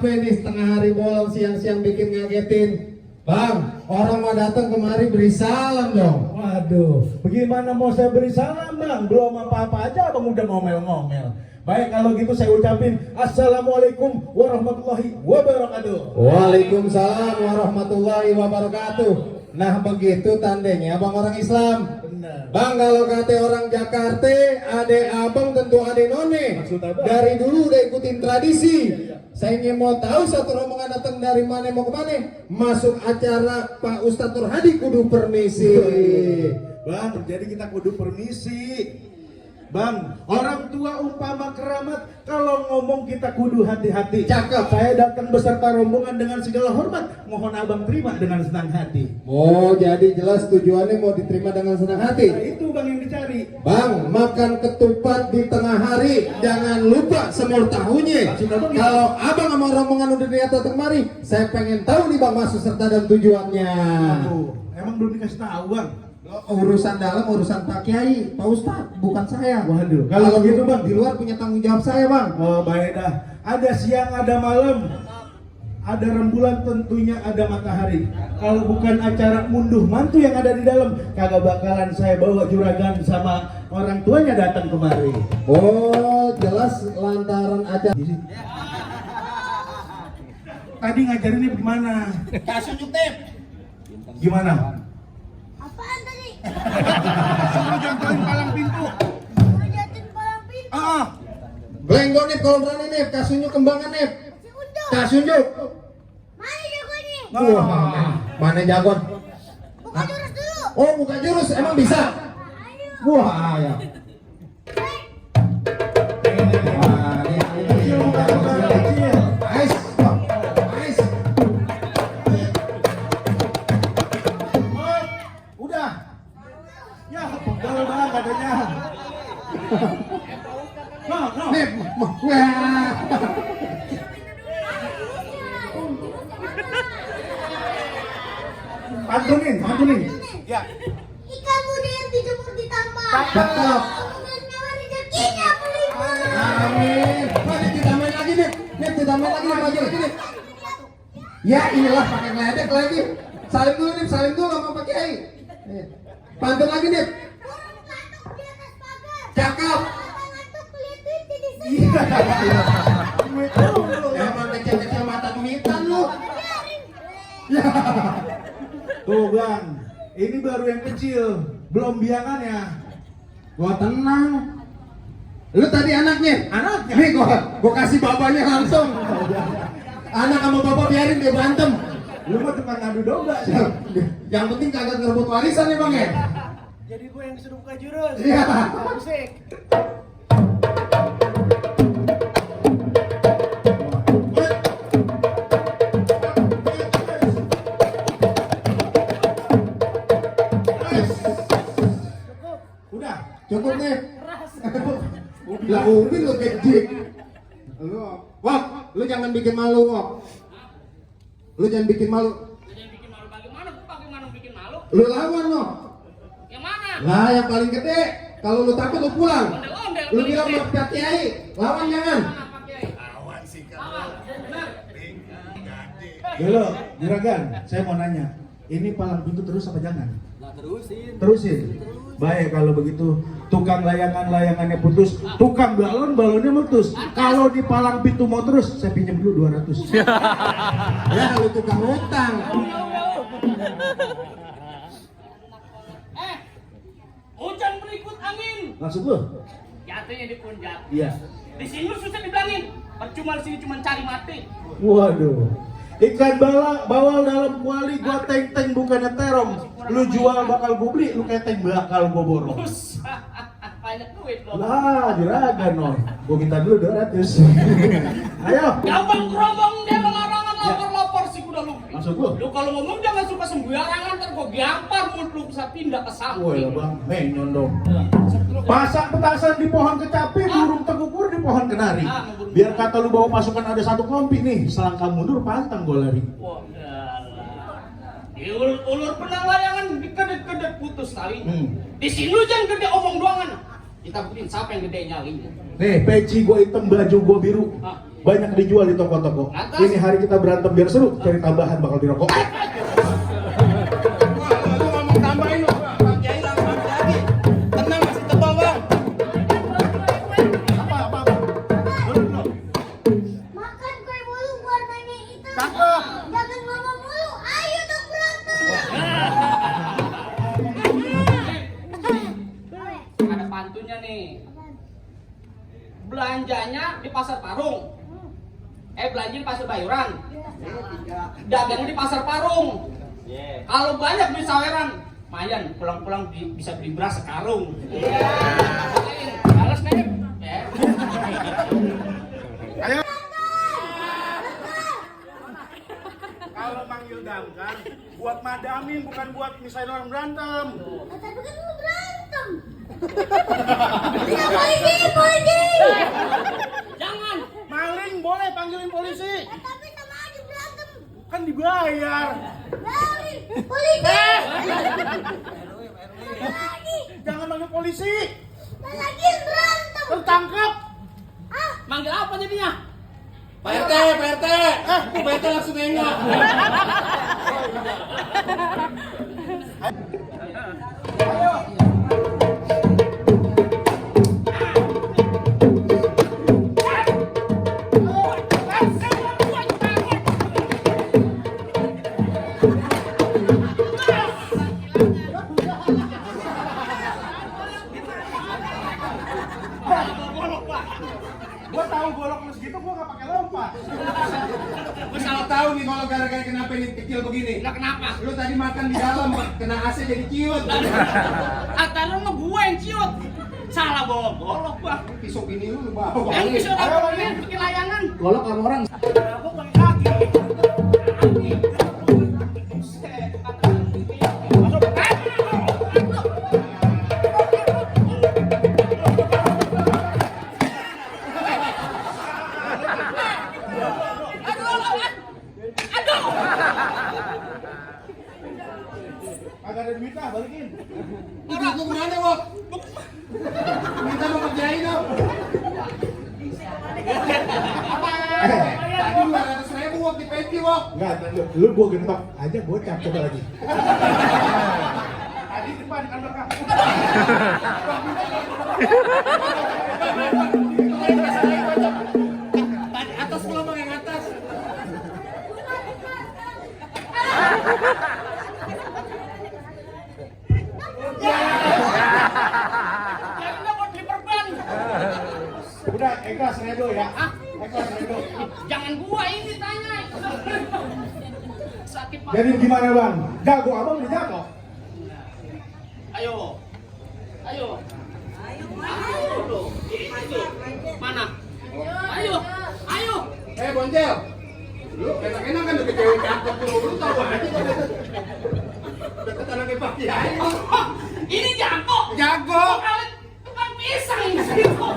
HP nih setengah hari bolong siang-siang bikin ngagetin. Bang, orang mau datang kemari beri salam dong. Waduh, bagaimana mau saya beri salam bang? Belum apa-apa aja abang udah ngomel-ngomel. Baik kalau gitu saya ucapin Assalamualaikum warahmatullahi wabarakatuh. Waalaikumsalam warahmatullahi wabarakatuh. Nah begitu tandanya abang orang Islam. Benar. Bang kalau kata orang Jakarta, ade abang tentu ade none. Dari dulu udah ikutin tradisi. Saya ingin mau tahu satu rombongan datang dari mana mau ke mana. Masuk acara Pak Ustadz Nur Hadi kudu permisi. Bang, jadi kita kudu permisi. Bang, orang tua umpama keramat, kalau ngomong kita kudu hati-hati. Cakep. Saya datang beserta rombongan dengan segala hormat, mohon abang terima dengan senang hati. Oh, jadi jelas tujuannya mau diterima dengan senang Nah, hati. itu bang yang dicari. Bang, makan ketupat di tengah hari, jangan lupa semur tahunya. Kalau abang sama rombongan udah niat datang mari, saya pengen tahu nih bang maksud serta dan tujuannya. Aduh, emang belum dikasih tahu bang. Urusan dalam, urusan Pak Kiai, Pak Ustadz, bukan saya. Waduh, kalau begitu bang, di luar punya tanggung jawab saya bang. oh baik dah. Ada siang, ada malam, ada rembulan, tentunya ada matahari. Kalau bukan acara munduh mantu yang ada di dalam, kagak bakalan saya bawa juragan sama orang tuanya datang kemari. Oh, jelas lantaran aja. Tadi ngajarinnya gimana? Kasih YouTube. Gimana? Apaan tadi? Suruh jontoin palang pintu. Ngajatin palang pintu. Belenggo nih kalau berani nih, kasunyu kembangan nih. Si Unjuk. Kasunjuk. Mana jagoannya? Wah, mana jagon? Buka jurus dulu. Oh, buka jurus, emang bisa? Ayo. Wah, ya. Wah, ini. Nice. Nice. Udah. Ya, pegal banget katanya. No. Nih, wah. Pantunin. Ya. Ikan muda yang dijemur di tambak. Cakep. Kemudian nyawa rezekinya melimpah. Amin. Mari ditambahin lagi nih. Nih, ditambahin lagi nih. Ya, inilah pakai ngeledek lagi. Salim dulu sama Pak Kiai. Nih. Pantun lagi nih. Burung katuk di atas pagar. Cakep. Mata ngantuk lihat duit jadi Iya. segar. Emang kecil-kecil mata duitan lu. Ya. Tuh bang, ini baru yang kecil, belum biangannya. Gua tenang. Lu tadi anaknya? Anaknya. Nih gua kasih bapaknya langsung. Anak sama bapak biarin dia berantem. Lu mah tukang ngadu domba sih. Yang penting kagak ngerebut warisan nih bang ya. Jadi gue yang disuruh buka jurus. Iya. Musik. Udah. Cukup nih. Keras. Lah Umi lu kejik. Lu, Wak, lu jangan bikin malu, Wak. Lu jangan bikin malu. Jadi bikin malu bagaimana? Gue bagaimana bikin malu? Lu lawan lo. Yang mana? Lah yang paling gede. Kalau lu takut lu pulang. Ondel-ondel. Lu bilang sama Pak Kiai, lawan jangan. Mana Pak Kiai? Lawan. Benar. Dulu, juragan, saya mau nanya. Ini palang pintu terus apa jangan? Terusin. Baik kalau begitu, tukang layangannya putus, tukang balonnya meletus. Kalau di palang pintu mau terus, saya pinjam dulu 200. Ya lu tukang utang. Hujan berikut angin. Maksud lu? Jatuhnya di puncak. Iya. Di sini lu susah dibilangin. Percuma di sini cuma cari mati. Waduh. Ikan bawal dalam kuali, gua teng-teng bukannya terong. Lu jual bakal gua beli, lu keteng bakal gua borong. Bus. Banyak duit lo. Lah, juragan no. Gua minta dulu 200. Ayo. Gampang kerobong dia mengarangan lapor-lapor si kuda lumping. Maksud lu? Lu kalau ngomong jangan suka sembarangan, ntar gua gampar mulut lu bisa pindah ke Woi samping. bang, menyon dong. Pasang petasan di pohon kecapi, burung tekukur di pohon kenari. Biar kata lu bawa pasukan ada satu kelompok nih, selangkah mundur pantang gua lari. Wah, ulur benang layangan dikedet-kedet putus tali. Di sini lu jangan gede omong doangan. Kita buktiin siapa yang gede nyalinya. Nih, peci gua hitam, baju gua biru. Banyak dijual di toko-toko. Ini hari kita berantem biar seru, cari tambahan bakal dirokok. Lu ngomong tambahin lu, Pak Kiai langsung lagi. Tenang masih tebal bang. Makan kue mulu warnanya hitam. Cakep. Jangan ngomong mulu. Ayo dong berantem. Ada pantunya nih. Belanjanya di pasar Parung. Belanja di pasar Bayuran. Dagangnya di pasar Parung. Kalau banyak di Saweran, Mayan, pulang-pulang bisa beli beras sekarung. Iya. Balas nih. Ya. Ayo. Kalau manggil damkar, buat madamin bukan buat misain orang berantem. Tapi kan lu berantem. Tidak polisi. Jangan. Maling boleh panggilin polisi. Tapi sama aja berantem. Kan dibayar. Dari polisi. Lagi. Jangan manggil polisi. Lagi berantem. Tertangkap. Manggil apa jadinya? Pak RT, Pak RT langsung nengok. Gua tahu golok lu segitu, gua gak pakai lompat. Lu salah tahu nih kalau gara-gara kenapa ini kecil begini. Lah kenapa? Lu tadi makan di dalam, kena AC jadi ciut. Atar lu mah gue yang ciut. Salah bawa golok gua. Pisau gini lu bawa. Bisa orang bikin layangan. Golok sama orang. Gua pakai kaki. Agak ada duitnya, balikin. Duit lu kemana, Wok? Minta mau kerjain dong. Tadi 200.000 Wok di peti, Wok. Enggak, lu gua gentok aja bocah, coba lagi. Tadi depan kan belakang. Tadi atas kelompok yang atas. Jadinya buat beli perban. Udah, ikhlas redo ya. Ikhlas redo. Jangan gua ini tanya. Sakit Pak. Jadi gimana bang? Jago abang udah jago. Ayo. Ayo. Ayo dong. Itu. Mana? Ayo. Ayo. Bonjel. Lu enak-enak kan deket cewek cakep tuh. Lu tahu aja kan deket anaknya Pak Kiai. Ini jago. Jago. Tukang pisang ini situ.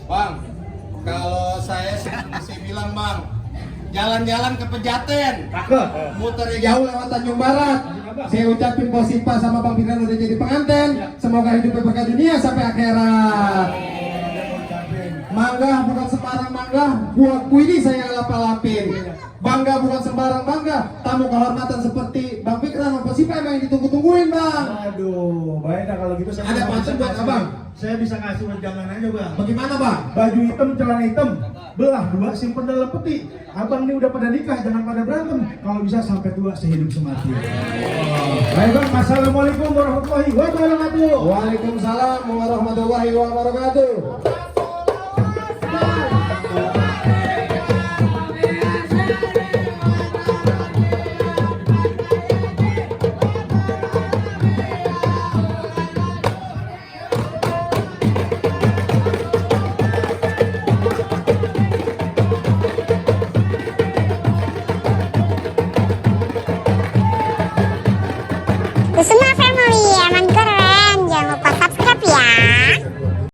Bang, kalau saya masih bilang bang, jalan-jalan ke Pejaten, muternya jauh lewat Tanjung Barat. Saya ucapin positif sama Bang Firdan udah jadi pengantin. Semoga hidupnya berkah dunia sampai akhirat. Mangga bukan sembarang mangga, buatku ini saya lap-lapin. Bangga bukan sembarang bangga, tamu kehormatan seperti Bang Fikran sama Sipa emang yang ditunggu-tungguin bang. Aduh, baik dah kalau gitu saya Ada pantun buat abang? Saya bisa ngasih wejangan aja bang. Bagaimana bang? Baju hitam, celana hitam, belah dua simpen dalam peti. Abang ini udah pada nikah, jangan pada berantem. Kalau bisa sampai tua sehidup semati. Baik bang, assalamualaikum warahmatullahi wabarakatuh. Waalaikumsalam warahmatullahi wabarakatuh.